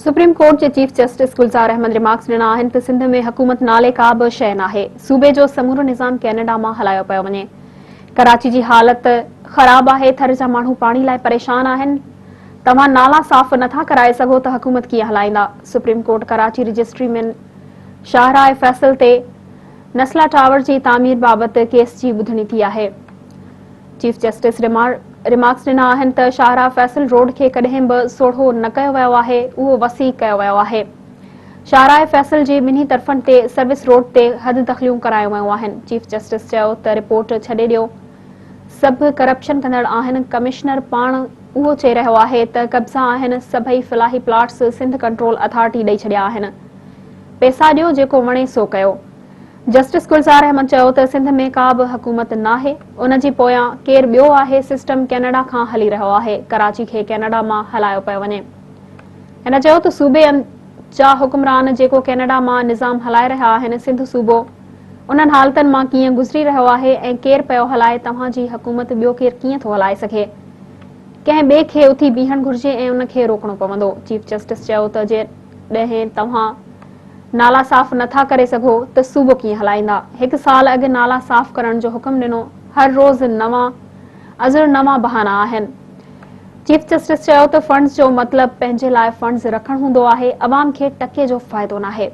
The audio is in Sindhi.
سپريم ڪورٽ جي chief justice Gulzar Ahmed remarks ڏنا آهن ته سنڌ ۾ حڪومت نالي ڪا به شيء ناهي، صوبي جو سمورو نظام ڪينيڊا مان هلايو پيو وڃي، ڪراچي جي حالت خراب آهي، ٿر جا ماڻهو پاڻي لاء پريشان آهن، توهان نالا صاف نٿا ڪرائي سگهو ته حڪومت ڪيئن هلائيندا، سپريم ڪورٽ ڪراچي رجسٽري ۾ شاهراهه فيصل تي نسلا ٽاور جي تعمير بابت ڪيس جي ٻڌڻي ٿي آهي. چيف جسٽس ريمارڪس ڏنا آهن ته شاهراهه فيصل روڊ کي ڪڏهن به سوڙهو نه ڪيو ويو آهي، اهو وسيع ڪيو ويو آهي. شاهراهه فيصل جي ٻنهي طرفن تي سروس روڊ تي حد دخليون ڪرايون ويون آهن. چيف جسٽس چيو ته رپورٽ ڇڏي ڏيو، سڀ ڪرپشن ڪندڙ آهن، ڪمشنر پاڻ اهو چئي رهيو آهي ته قبضا آهن، سڀئي فلاحي پلاٽس سنڌ ڪنٽرول اٿارٽي ڏئي ڇڏيا آهن، پئسا ڏيو جيڪو وڻي سو ڪيو. جسٽس گلزار احمد چيو ته سنڌ ۾ ڪا به حڪومت ناهي، ان جي پويان ڪير ٻيو آهي، سسٽم ڪينيڊا کان هلي رهيو آهي، ڪراچي کي ڪينيڊا مان هلايو پيو وڃي. هن چيو ته صوبي جا حڪمران جيڪو ڪينيڊا مان نظام هلائي رهيا آهن، سنڌ صوبو انهن حالتن مان ڪيئن گذري رهيو آهي ۽ ڪير پيو هلائي، توهان جي حڪومت ٻيو ڪير ڪيئن ٿو هلائي سگهي، ڪنهن ٻئي کي اٿي بيهڻ گهرجي ۽ ان کي روڪڻو پوندو. چيف جسٽس چيو ته جيڏهن توهان. نالا صاف نه ٿا ڪري سگهو ته صوبو ڪيئن هلائيندا؟ هڪ سال اڳ نالا صاف ڪرڻ جو حڪم ڏنو، هر روز نوان عذر نوان بهانا آهن. چيف جسٽس چيو ته فنڊز جو مطلب پنهنجي لاء فنڊز رکڻ هوندو آهي، عوام کي ٽڪي جو فائدو ناهي.